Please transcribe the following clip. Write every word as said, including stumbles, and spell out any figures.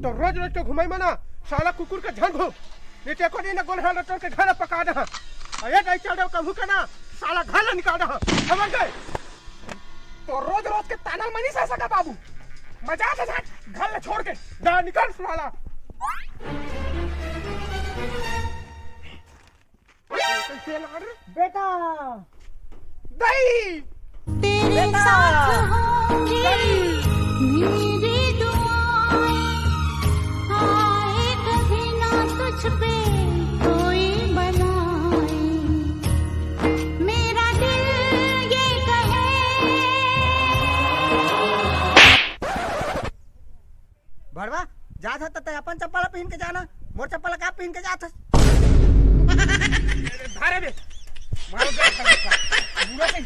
तो रोज रोज के घुमाई मना, साला कुकुर के झन घूम। नहीं तो एको दिन गोल हाल तोर के घर पका दहा। अरे दाई चल रहा कहूँ का ना, साला घर ला निकाल दहा। समझ गए? तो रोज रोज के ताना मनी सह सका बाबू। मजा आता था घर ला छोड़ के। ना निकल साला। बेटा। दई। तेरे बेटा। साथ होंगी मेरी दुआएं, आए कभी ना तुझ पे कोई बनाए। मेरा दिल ये कहे। भड़वा, जात हस त तैं अपन चप्पल ला पहिन के जाना, मोर चप्पल ला का पहिन के जात हस? धारे बे, मारो बे, पूरा सही।